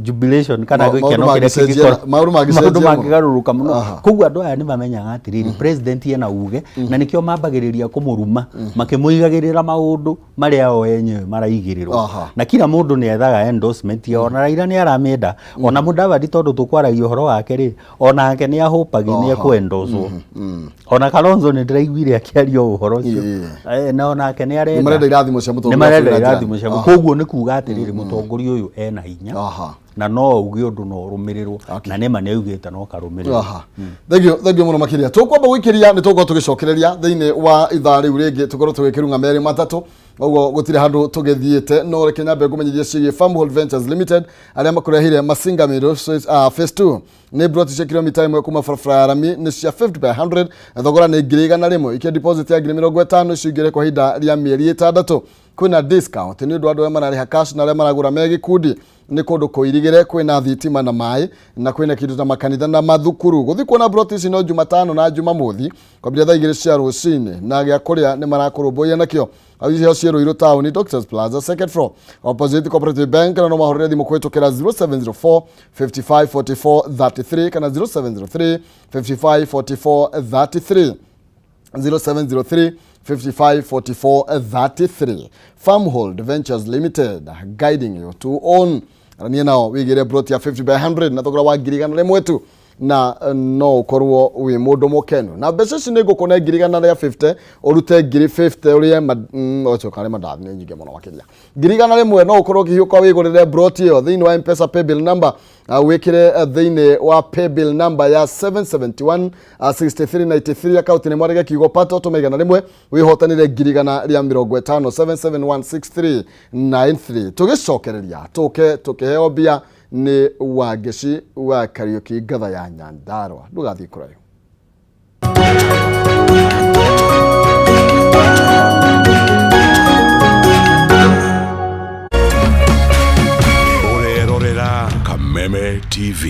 jubilation kana maũndũ gĩkeno kĩrĩa maũndũ mangĩcenjia maũndũ mũno. Mangĩgarũrũka mũno. Koguo andũ aya nĩ mamenyaga atĩrĩrĩ, president ena uge, na nĩkĩo mambagĩrĩria kũmũruma makĩmũigagĩrĩra maũndũ marĩa o enyewe maraigĩrĩrwo. Na kila mũndũ nĩ ethaga endorsement ya, ona Raila nĩ aramĩenda, ona Mudavadi, tondũ tũkwaragia ũhoro wake rĩ, onake nĩ ahũpagi nĩ ekwendorswo. Ona Kalonzo nĩ ndĩraiguire akĩaria ũhoro ũcio. Na onake nĩ arenda. Nĩ marenda irathimo cia mũtongoria nĩ marenda wa bũrũri na njĩra irathimo cia. Koguo nĩ kuga atĩrĩrĩ, mũtongoria ũyũ ena hinya na no auge ũndũ na ũrũmĩrĩrwo, na nĩma nĩ augĩte no karũmĩrĩrwo. Thank you, thank you mũno makĩria. Tũkwamba gũikĩria, nĩ tũgũkorwo tũgĩcokereria thĩinĩ wa ithaa rĩu rĩngĩ, tũkorwo tũgĩkĩrung'a merĩ matatũ. Koguo gũtirĩ handũ tũgĩthiĩte, no reke nyambe ngũmenyithie ciĩgiĩ Farmhold Ventures Limited arĩa makũrehire Masinga Middle Phase 2. Nĩ broti cia kilomita 1 kuma barabara ya rami, nĩ cia 50 by 100 na thogora nĩ 100,000. Ikia deposit ya 50,000, icio ingĩ kwa ihinda rĩa mĩeri 6. Kwĩna discount nĩ ũndũ wa andũ arĩa mararĩha cash na arĩa maragũra me gĩkundi. Nĩ kũndũ kũirigĩre, kwĩna thitima na maĩ, na kwĩna kĩndũ ta makanitha na mathukuru. Gũthiĩ kuona broti ici no Jumatano na Jumamothi kwambĩrĩria thaa 2 cia rũcinĩ, na gĩa kũrĩa nĩ marakũrũmbũiya nakĩo. Icio ciĩ Ruiru Town, Doctors Plaza, second floor, opposite Cooperative Bank, na no mahũrĩre thimũ kũhĩtũkĩra 0704 55 44 33 kana 0703 55 44 33, 0703 55 44 33. Farmhold Ventures Limited, guiding you to own. Arania nao wigire broti ya 50 by 100 na thogora wa 100,000 tu, na no ũkorwo wĩ mũndũ mũkenu na mbeca ici. Nĩ ngũkũne 150,000, ũrute 50,000 ũrĩe ũcoka karĩ mandathi nĩ nyingĩ mũno makĩria. 100,000 no ũkorwo ũkĩhiũka wĩgũrĩre broti ĩyo thĩinĩ wa M-Pesa paybill number. Wĩkĩre thĩinĩ wa paybill number ya 771 6393, akaunti nĩ mwarĩge kiugo pato, tũme 100, wĩhotanĩre 150,000, 7716393. Tũgĩcokereria tũke tũkĩheo mbia nĩ Wangeci wa Kariũki, ngatha ya Nyandarua. Ndũgathiĩ kũraihu. Ũrerorera Kameme TV.